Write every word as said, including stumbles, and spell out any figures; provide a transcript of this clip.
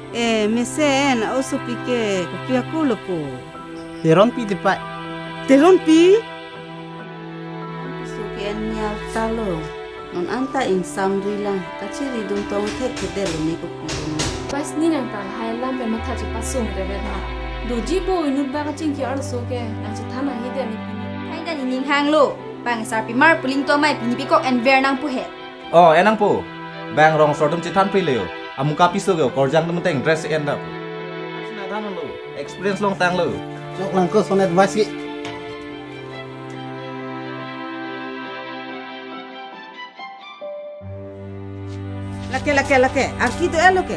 Eh, mesen, a-osopi ke, kopi akur lo po? Teronpi tipai. Teronpi? Piso ke-en nial ta lo. Non anta ingsam dui lang, kachiri dun tong thek kedel lo ne kopi lo ne. Vice ni nang ta lahai alam pen matha chepasong revet ma. Doji po inut ba kachingki arloso ke, nang chethan ahi de ne pini. Hai dan ining hang lo, bang sarpimar puling to mai pini pikok enver nang pu he. Oh, enang po. Bang rong sordum chethan pe le yo. Amuka piso ke korjang tum teng dress en dap. Sina than lo. Experience long tang lo. Chok lang ko sonet vice ke. Lake, lake, lake. Arki do elo ke.